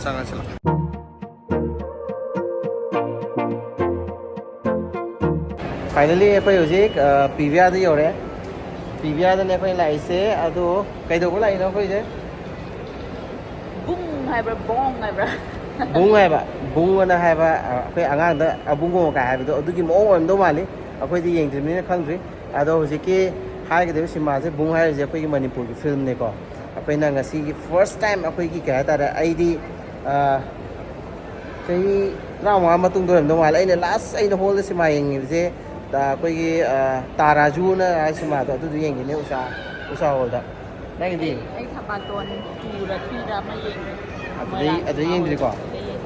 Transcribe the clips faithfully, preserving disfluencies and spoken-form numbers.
ꯆꯪꯉꯁꯤ ꯂꯥꯛꯑꯣ꯫ ꯐꯥꯏꯅꯦꯂꯤ ꯑꯩꯈꯣꯏ ꯍꯧꯖꯤꯛ ꯄꯤ ꯚꯤ ꯑꯥꯔꯗ ꯌꯧꯔꯦ꯫ ꯄꯤ ꯚꯤ ꯑꯥꯔꯗꯅꯦ ꯑꯩꯈꯣꯏꯅ ꯂꯥꯛꯏꯁꯦ꯫ ꯑꯗꯣ ꯀꯩꯗꯧꯕ ꯂꯥꯛꯏꯅꯣ ꯑꯩꯈꯣꯏꯁꯦ? ꯕꯨꯡ ꯍꯥꯏꯕ꯭ꯔꯥ, ꯕꯣꯡ ꯍꯥꯏꯕ꯭ꯔꯥ? ꯕꯨꯡ ꯍꯥꯏꯕ, ꯕꯨꯡ ꯑꯅ ꯍꯥꯏꯕ, ꯑ, ꯑꯩꯈꯣꯏ ꯑꯉꯥꯡꯗ ꯑꯕꯨꯡꯉꯣ ꯀꯥꯏ ꯍꯥꯏꯕꯗꯣ ꯑꯗꯨꯒꯤ ꯃꯑꯣꯡ ꯑꯣꯏꯔꯝꯗꯧ ꯃꯥꯜꯂꯤ꯫ ꯑꯩꯈꯣꯏꯗꯤ ꯌꯦꯡꯗ꯭ꯔꯤꯕꯅꯤꯅ ꯈꯪꯗ꯭ꯔꯤ꯫ ꯑꯗꯣ ꯍꯧꯖꯤꯛꯀꯤ ꯍꯥꯏꯒꯗꯧꯔꯤꯕ ꯁꯤꯅꯦꯃꯥꯁꯦ ꯕꯨꯡ ꯍꯥꯏꯔꯤꯁꯦ ꯑꯩꯈꯣꯏꯒꯤ ꯃꯅꯤꯄꯨꯔꯒꯤ ꯐꯤꯂꯝꯅꯦꯀꯣ꯫ ꯑꯩꯈꯣꯏꯅ ꯉꯁꯤꯒꯤ ꯐꯥꯔꯁ ꯇꯥꯏꯝ ꯑꯩꯈꯣꯏꯒꯤ ꯀꯩ ꯍꯥꯏꯇꯥꯔꯦ, ꯑꯩꯗꯤ, ꯑ, ꯆꯍꯤ ꯇꯔꯥꯃꯉꯥ ꯃꯇꯨꯡꯗ ꯑꯣꯏꯔꯝꯗꯧ ꯃꯥꯜꯂꯦ꯫ ꯑꯩꯅ ꯂꯥꯁ ꯑꯩꯅ ꯍꯣꯜꯗ ꯁꯤꯅꯦꯃꯥ ꯌꯦꯡꯉꯤꯕꯁꯦ, ꯑ, ꯑꯩꯈꯣꯏꯒꯤ, ꯑ, ꯇꯥ ꯔꯥꯖꯨꯅ ꯍꯥꯏ ꯁꯤꯅꯦꯃꯥꯗꯣ ꯑꯗꯨꯗꯣ ꯌꯦꯡꯉꯤꯅꯦ, ꯎꯁꯥ, ꯎꯁꯥ ꯍꯣꯜꯗ꯫ ꯅꯪꯒꯤꯗꯤ? ꯑꯩ ꯊꯕꯥꯇꯣꯟ ꯇꯨꯔ ꯊ꯭ꯔꯤꯔ ꯑꯃ ꯌꯦꯡꯉꯦ꯫ ꯑꯗꯨꯗꯩ ꯑꯗꯨ ꯌꯦꯡꯗ꯭ꯔꯤꯀꯣ?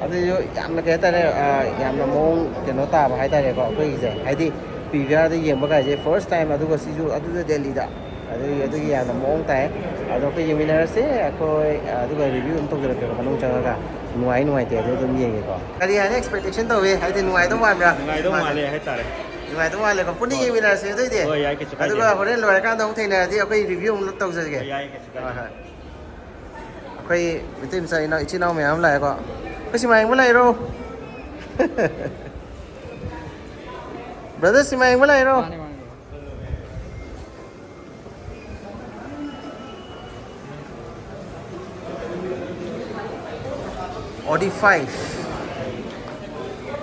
ꯑꯗꯨꯁꯨ ꯌꯥꯝꯅ ꯀꯩ ꯍꯥꯏꯇꯥꯔꯦ, ꯑ, ꯌꯥꯝꯅ ꯃꯑꯣꯡ ꯀꯩꯅꯣ ꯇꯥꯕ ꯍꯥꯏꯇꯥꯔꯦꯀꯣ ꯑꯩꯈꯣꯏꯒꯤꯁꯦ꯫ ꯍꯥꯏꯗꯤ ꯄꯤ ꯚꯤ ꯑꯥꯔꯗ ꯌꯦꯡꯕ ꯀꯥꯏꯁꯦ ꯐꯥꯔꯁ ꯇꯥꯏꯝ, ꯑꯗꯨꯒ ꯁꯤꯁꯨ ꯑꯗꯨꯗ ꯗꯦꯜꯂꯤꯗ꯫ ꯑꯗꯨꯒꯤ, ꯑꯗꯨꯒꯤ ꯌꯥꯝꯅ ꯃꯑꯣꯡ ꯇꯥꯏ꯫ ꯑꯗꯣ ꯑꯩꯈꯣꯏ ꯌꯦꯡꯃꯤꯟꯅꯔꯁꯦ, ꯑꯩꯈꯣꯏ, ꯑ, ꯑꯗꯨꯒ ꯔꯤꯚ꯭ꯌꯨ ꯑꯗꯨꯝ ꯇꯧꯖꯔꯛꯀꯦꯀꯣ ꯃꯅꯨꯡ ꯆꯪꯉꯒ꯫ ꯅꯨꯡꯉꯥꯏ ꯅꯨꯡꯉꯥꯏꯇꯦ ꯑꯗꯨ ꯑꯗꯨꯝ ꯌꯦꯡꯒꯦꯀꯣ꯫ ꯀꯔꯤ ꯍꯥꯏꯅ ꯑꯦꯛꯁꯄꯦꯛꯇꯦꯁꯟ ꯇꯧꯏ? ꯍꯥꯏꯗꯤ ꯅꯨꯡꯉꯥꯏꯗꯧ ꯃꯥꯟꯕ꯭ꯔꯥ? ꯅꯨꯡꯉꯥꯏꯗꯧ ꯃꯥꯜꯂꯦ ꯍꯥꯏꯇꯥꯔꯦ꯫ ꯅꯨꯡꯉꯥꯏꯗꯧ ꯃꯥꯜꯂꯦꯀꯣ꯫ ꯄꯨꯟꯅ ꯍꯣꯏ꯫ ꯌꯦꯡꯃꯤꯟꯅꯔꯁꯦ ꯑꯗꯨꯏꯗꯤ꯫ ꯍꯣꯏ, ꯌꯥꯏ, ꯀꯩꯁꯨ ꯀꯥꯏꯗꯦ꯫ ꯑꯗꯨꯒ ꯍꯣꯔꯦꯟ ꯂꯣꯏꯔꯀꯥꯟꯗ ꯑꯃꯨꯛ ꯊꯦꯡꯅꯔꯗꯤ ꯑꯩꯈꯣꯏ ꯔꯤꯚ꯭ꯌꯨ ꯑꯃꯨꯛ ꯇꯧꯖꯔꯒꯦ꯫ ꯍꯣꯏ, ꯌꯥꯏ, ꯀꯩꯁꯨ ꯀꯥꯏꯗꯦ꯫ ꯍꯣꯏ, ꯍꯣꯏ꯫ ꯑꯩꯈꯣꯏ ꯃꯩꯇꯩ ꯃꯆꯥ ꯏꯅꯥꯎ, ꯏꯆꯤꯟ ꯏꯅꯥꯎ ꯃꯌꯥꯝ ꯑꯃ ꯂꯥꯛꯑꯦꯀꯣ꯫ ꯑꯩꯈꯣꯏ ꯁꯤꯃꯥ ꯌꯦꯡꯕ ꯂꯥꯛꯏꯔꯣ? ꯕ꯭ꯔꯗꯔ, ꯁꯤꯃꯥ ꯌꯦꯡꯕ ꯂꯥꯛꯏꯔꯣ? ꯃꯥꯅꯦ, ꯃꯥꯅꯦ꯫ ꯑꯣꯗꯤ ꯐꯥꯏꯚ꯫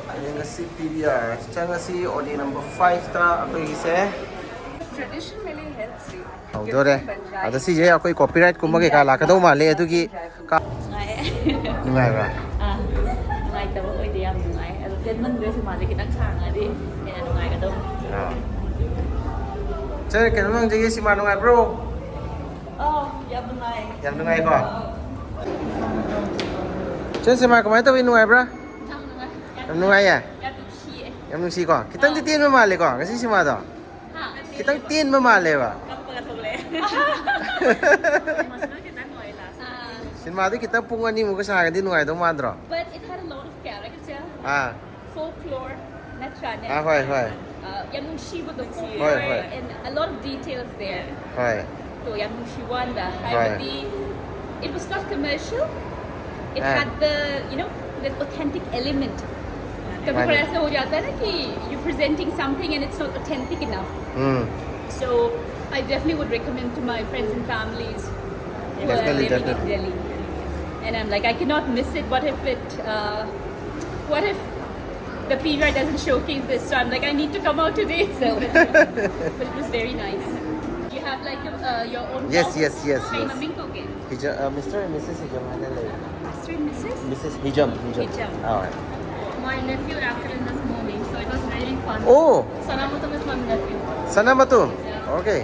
ꯍꯌꯦꯡ ꯉꯁꯤ ꯄꯤ ꯚꯤ ꯑꯥꯔ ꯆꯪꯉꯁꯤ꯫ ꯑꯣꯗꯤ ꯅꯝꯕꯔ ꯐꯥꯏꯚꯇ ꯑꯩꯈꯣꯏꯒꯤꯁꯦ Traditionally healthy. ꯍꯧꯗꯣꯔꯦ꯫ ꯑꯗꯣ ꯁꯤꯁꯦ ꯑꯩꯈꯣꯏ ꯀꯣꯄꯤꯔꯥꯏꯠꯀꯨꯝꯕ ꯀꯩꯀꯥ ꯂꯥꯛꯀꯗꯧ ꯃꯥꯜꯂꯦ, ꯑꯗꯨꯒꯤ ꯀꯥ-, ꯅꯨꯡꯉꯥꯏ꯫ ꯅꯨꯡꯉꯥꯏꯕ꯭ꯔꯥ? ꯑꯥ, ꯅꯨꯡꯉꯥꯏꯇꯕ ꯑꯣꯏꯗꯦ, ꯌꯥꯝ ꯅꯨꯡꯉꯥꯏ꯫ ꯑꯗꯣ ꯇꯦꯟꯃꯟꯈ꯭ꯔꯦ, ꯁꯤꯃꯥꯁꯦ ꯈꯤꯇꯪ ꯁꯥꯡꯉꯗꯤ ꯍꯦꯟꯅ ꯅꯨꯡꯉꯥꯏꯒꯗꯧꯕ꯫ ꯑꯥ꯫ ꯁꯥꯔ, ꯀꯩꯅꯣꯝ ꯍꯪꯖꯒꯦ, ꯁꯤꯃꯥ ꯅꯨꯡꯉꯥꯏꯕ꯭ꯔꯣ? ꯑꯥ, ꯌꯥꯝ ꯅꯨꯡꯉꯥꯏ꯫ ꯌꯥꯝ ꯅꯨꯡꯉꯥꯏꯀꯣ? ꯁꯥꯔ, ꯁꯤꯃꯥ ꯀꯃꯥꯏꯅ ꯇꯧꯋꯤ, ꯅꯨꯡꯉꯥꯏꯕ꯭ꯔꯥ? ꯌꯥꯝ ꯅꯨꯡꯉꯥꯏ꯫ ꯌꯥꯝ ꯅꯨꯡꯉꯥꯏꯌꯦ? ꯌꯥꯝ ꯅꯨꯡꯁꯤꯌꯦ꯫ ꯌꯥꯝ ꯅꯨꯡꯁꯤꯀꯣ? ꯈꯤꯇꯪꯗꯤ ꯇꯦꯟꯕ ꯃꯥꯜꯂꯦꯀꯣ ꯉꯁꯤ ꯁꯤꯃꯥꯗꯣ? ꯍꯥ? ꯈꯤꯇꯪ ꯇꯦꯟꯕ ꯃꯥꯜꯂꯦꯕ꯫ ꯀꯞꯄꯒ ꯊꯣꯛꯂꯛꯑꯦ꯫ Emotional ꯈꯤꯇꯪ ꯑꯣꯏ last. ꯑꯥ꯫ ꯁꯤꯅꯦꯃꯥꯗꯨ ꯈꯤꯇꯪ ꯄꯨꯡ ꯑꯅꯤꯃꯨꯛꯀ ꯁꯥꯡꯉꯗꯤ ꯅꯨꯡꯉꯥꯏꯗꯧ ꯃꯥꯟꯗ꯭ꯔꯣ? But it had a lot of character. Ah. Folklore ꯅꯠꯇ꯭ꯔꯥꯅꯦ? ꯑꯥ, ꯍꯣꯏ, ꯍꯣꯏ꯫ ꯑ, ꯌꯥꯝ ꯅꯨꯡꯁꯤꯕꯗꯣ, folklore ꯍꯣꯏ, ꯍꯣꯏ꯫ And a lot of details there. ꯍꯣꯏ꯫ So ꯌꯥꯝ ꯅꯨꯡꯁꯤ ꯋꯥꯟꯗ ꯍꯥꯏꯕꯗꯤ it was not commercial. It had the, you know, that authentic element. कभी कभार ऐसा हो जाता है ना कि you're presenting something and it's not authentic enough. So I definitely would recommend to my friends and families who are Definitely, living in definitely. Delhi. And I'm like, I cannot miss it. What if it, uh, what if the P V R doesn't showcase this? So I'm like, I need to come out today. So, but it was very nice. You have like uh, your own Yes, house? yes, yes, Ay, yes. maming ko, okay. Hija, uh, Mister and Missus Hijam ꯍꯥꯏꯅ ꯂꯩ. Mister and Missus? Missus Hijam, Hijam. Hijam. Alright. My nephew acted in this movie, so it was really fun. Oh, Sanamatum is my nephew. Sanamatum. Okay.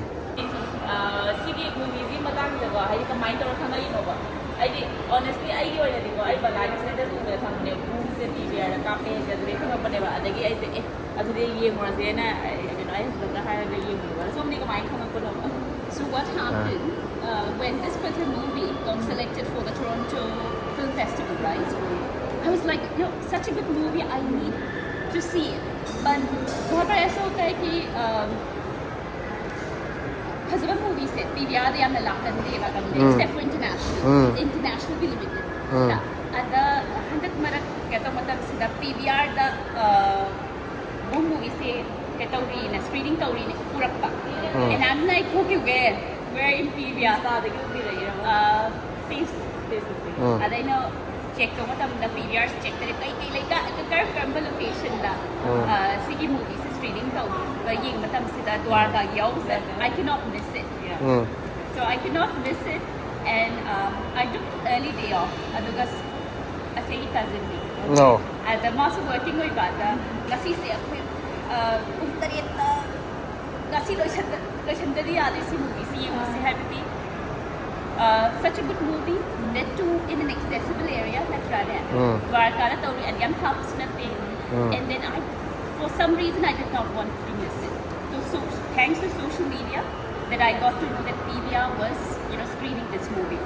ꯑꯥ, ꯁꯤꯒꯤ movieꯁꯤ ꯃꯇꯥꯡꯁꯤꯗꯀꯣ, ꯍꯥꯏꯗꯤ ꯀꯃꯥꯏꯅ ꯇꯧꯔ ꯈꯪꯉꯛꯏꯅꯣꯕ? ꯑꯩꯗꯤ honestly ꯑꯩꯒꯤ ꯑꯣꯏꯅꯗꯤꯀꯣ, ꯑꯩ ꯕꯂꯥꯒꯤ status ꯎꯕꯗ ꯈꯪꯕꯅꯦ, movieꯁꯦ P V Rꯗ ꯀꯥꯞꯄꯦ ꯍꯥꯏꯁꯦ ꯑꯗꯨꯗꯩ ꯈꯪꯉꯛꯄꯅꯦꯕ. ꯑꯗꯒꯤ ꯑꯩꯁꯦ ꯑꯦ ꯑꯗꯨꯗꯤ ꯌꯦꯡꯉꯨꯔꯁꯦꯅ ꯑꯩ, ꯀꯩꯅꯣ, ꯑꯩ husbandꯗ ꯍꯥꯏꯔꯒ ꯌꯦꯡꯉꯨꯔꯦꯕ. ꯁꯣꯝꯗꯤ ꯀꯃꯥꯏꯅ ꯈꯪꯉꯛꯄꯅꯣꯕ? So what happened uh, when this particular movie got selected for the Toronto Film Festival, right? I was like, no, such a good movie, I need to see it. But बहुत बार ऐसा होता है कि um, ꯐꯖꯕ movieꯁꯦ P V Rꯗ ꯌꯥꯝꯅ ꯂꯥꯛꯀꯟꯗꯦꯕ, except for international. ꯎꯝ. Internationalꯒꯤ limitedꯇ. ꯎꯝ. ꯑꯗ ꯍꯟꯗꯛ ꯃꯔꯛ ꯀꯩꯅꯣ ꯇꯧꯕ ꯃꯇꯝꯁꯤꯗ P V Rꯗ ꯕꯨꯡ movieꯁꯦ ꯀꯩ ꯇꯧꯔꯤꯅ, screening ꯇꯧꯔꯤꯅ ꯎꯔꯛꯄ. Um. And I'm like, okay, where? Where in P V R? Instaꯗꯒꯤ ꯎꯕꯤꯔꯛꯏꯔꯕ? Uh, Facebook. Facebook. ꯎꯝ. ꯑꯗ ꯑꯩꯅ check ꯇꯧꯕ ꯃꯇꯝꯗ P V R check ꯇꯧꯔꯦ, ꯀꯩ ꯀꯩ ꯂꯩꯀꯥꯏ, ꯀꯔꯝ ꯀꯔꯝꯕ locationꯗ ꯎꯝ. ꯑ, ꯁꯤꯒꯤ movieꯁꯦ screening ꯇꯧꯕ ꯌꯦꯡꯕ ꯃꯇꯝꯁꯤꯗ ꯗ꯭ꯋꯥꯔꯀꯥꯒꯤ ꯌꯥꯎꯕꯁꯦ, I cannot miss it. Um. So I cannot miss it, and um, I took an early day off. ꯑꯗꯨꯒ ꯑꯁ-, ꯑꯁꯤ ꯑꯩꯒꯤ cousinꯅꯤ. No. ꯑꯗ ꯃꯥꯁꯨ working ꯑꯣꯏꯕ, ꯑꯗ ꯉꯁꯤꯁꯦ ꯑꯩꯈꯣꯏ ꯑ, ꯄꯨꯡ ꯇꯔꯦꯠꯇ ꯉꯁꯤ ꯂꯣꯏꯁꯟꯗ-, ꯂꯣꯏꯁꯟꯗꯗꯤ ꯌꯥꯗꯦ ꯁꯤ movieꯁꯤ ꯌꯦꯡꯉꯨꯁꯤ ꯍꯥꯏꯕꯗꯤ, uh, such a good movie, that too in an accessible area, ꯅꯠꯇ꯭ꯔꯥꯅꯦ? ꯎꯝ. ꯗ꯭ꯋꯥꯔꯀꯥꯗ ꯇꯧꯔꯤ, ꯑꯗꯨ ꯌꯥꯝ ꯊꯥꯞꯄꯁꯨ ꯅꯠꯇꯦ. ꯎꯝ. And then I, for some reason, I did not want to miss it. So, so thanks to social media that I got to know that P V R was, you know, screening this movie.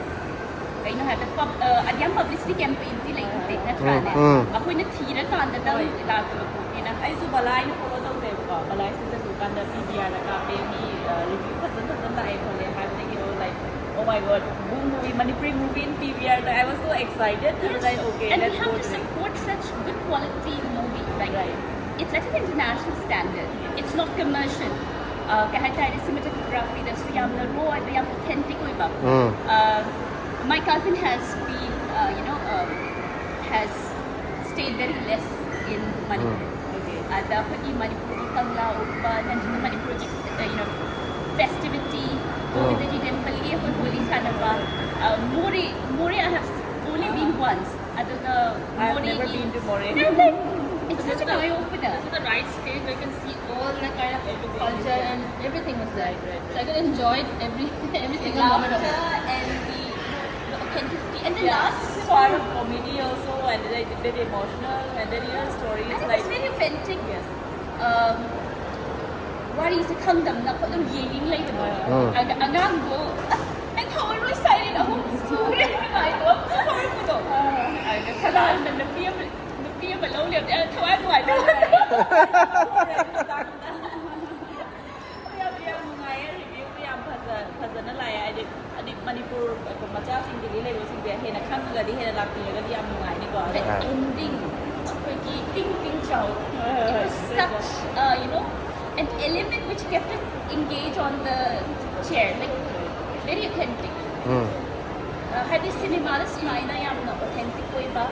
ꯀꯩꯅꯣ ꯍꯥꯏꯕꯗ, pub-, ꯑ, ꯑꯗꯨ ꯌꯥꯝ publicity campaignꯗꯤ ꯂꯩꯇꯦ, ꯅꯠꯇ꯭ꯔꯥꯅꯦ? ꯎꯝ, ꯎꯝ. ꯑꯩꯈꯣꯏꯅ ꯊꯤꯔꯀꯥꯟꯗ ꯇꯧ ꯂꯥꯛꯄ ꯄꯣꯠꯅꯤꯅ. ꯑꯩꯁꯨ ꯕꯂꯥ ꯑꯩꯅ follow ꯇꯧꯖꯩꯕꯀꯣ, ꯕꯂꯥ status ꯎꯀꯥꯟꯗ P V Rꯗ ꯀꯥꯞꯄꯦ, ꯃꯤ, ꯑ, review ꯐꯖꯅ ꯐꯖꯅ ꯂꯥꯛꯑꯦ ꯈꯣꯠꯂꯦ ꯍꯥꯏꯕꯗꯒꯤ, oh, like, Oh my god, Boom movie, Manipuri movie in P V R. I was so excited. I was like, okay, And we let's have go to to it. Support such good quality movie. Like, Right. It's at an international standard. It's not commercial. Uh, ꯀꯩ ꯍꯥꯏꯇꯥꯔꯦ, cinematography ꯗꯁꯨ ꯌꯥꯝꯅ raw ꯑꯣꯏꯕ, ꯌꯥꯝ authentic ꯑꯣꯏꯕ. ꯎꯝ. Uh, my cousin has been, uh, you know, um, has stayed very less in Manipur. Okay. ꯑꯗ ꯑꯩꯈꯣꯏꯒꯤ ꯃꯅꯤꯄꯨꯔꯒꯤ ꯀꯪꯂꯥ ꯎꯠꯄ, ꯅꯠꯇ꯭ꯔꯒ ꯃꯅꯤꯄꯨꯔꯒꯤ, uh, you know, festivity, um. Govindaji temple ꯒꯤ ꯑꯩꯈꯣꯏ ꯍꯣꯂꯤ ꯁꯥꯟꯅꯕ, uh, ꯃꯣꯔꯦ, ꯃꯣꯔꯦ I have only been once. ꯑꯗꯨꯒ I have never ꯃꯣꯔꯦꯒꯤ been to Moreh. It's such an eye opener. This is the right stage where you can see all the kind of culture and everything was there. So I can enjoy every every single moment of Laughter it. And the, the authenticity. And the Yeah, last it's part of comedy also, and like very emotional, and then you know stories And it like was very authentic. Yes. Um, ꯋꯥꯔꯤꯁꯦ ꯈꯪꯗꯝꯅ ꯑꯩꯈꯣꯏ ꯑꯗꯨꯝ ꯌꯦꯡꯅꯤꯡ ꯂꯩꯕꯗꯣ꯫ ꯎꯝ. ꯑꯗ ꯑꯉꯥꯡꯗꯣ, "ꯑꯁ, ꯑꯩ ꯊꯋꯥꯏ ꯂꯣꯏ ꯁꯥꯏꯔꯦ, ꯑꯍꯨꯝ ꯁꯨꯔꯦ" ꯍꯥꯏꯗꯣ, ꯐꯥꯎꯔꯛꯄꯗꯣ꯫ ꯑꯗ ꯁꯗꯥꯅꯟꯗ ꯅꯨꯄꯤ ꯑꯃ, ꯅꯨꯄꯤ ꯑꯃ ꯂꯧ ꯂꯩꯔꯝꯗꯦ, ꯑꯩ ꯊꯋꯥꯏ ꯅꯨꯡꯉꯥꯏꯇꯕ꯫ ꯌꯥꯝ, ꯌꯥꯝ ꯅꯨꯡꯉꯥꯏꯌꯦ, review ꯁꯦ ꯌꯥꯝ ꯐꯖ-, ꯐꯖꯅ ꯂꯥꯛꯑꯦ꯫ ꯍꯥꯏꯗꯤ, ꯍꯥꯏꯗꯤ ꯃꯅꯤꯄꯨꯔ ꯃꯆꯥꯁꯤꯡꯗꯒꯤ ꯂꯩꯕꯁꯤꯡꯁꯦ ꯍꯦꯟꯅ ꯈꯪꯉꯒꯗꯤ, ꯍꯦꯟꯅ ꯂꯥꯛꯄꯤꯔꯒꯗꯤ ꯌꯥꯝ ꯅꯨꯡꯉꯥꯏꯅꯤꯀꯣ꯫ The ending, ꯑꯩꯈꯣꯏꯒꯤ ꯇꯤꯡ ꯇꯤꯡ ꯆꯥꯎ. It was such, uh, you know, an element which kept it engaged on the chair, like, very authentic. Um. Uh, ꯍꯥꯏꯗꯤ ꯁꯤꯅꯦꯃꯥꯗ ꯁꯨꯃꯥꯏꯅ ꯌꯥꯝꯅ authentic ꯑꯣꯏꯕ,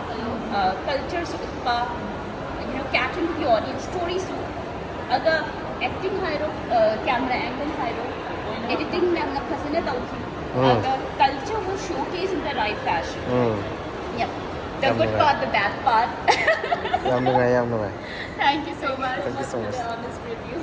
uh, culture ꯁꯨ ꯎꯠꯄ, you know, catering to the audience, story ꯁꯨ, ꯑꯗ acting ꯍꯥꯏꯔꯣ, uh, camera angle ꯍꯥꯏꯔꯣ, editing ꯌꯥꯝꯅ ꯐꯖꯅ ꯇꯧꯈꯤ. ꯎꯝ. ꯑꯗ culture was showcased in the right fashion. Um. Yep. The ꯌꯥꯝ good ꯅꯨꯡꯉꯥꯏ. Part, the bad part. ꯌꯥꯝ ꯅꯨꯡꯉꯥꯏ, ꯌꯥꯝ ꯅꯨꯡꯉꯥꯏ. Thank you so much. Thank you so much. Honest review.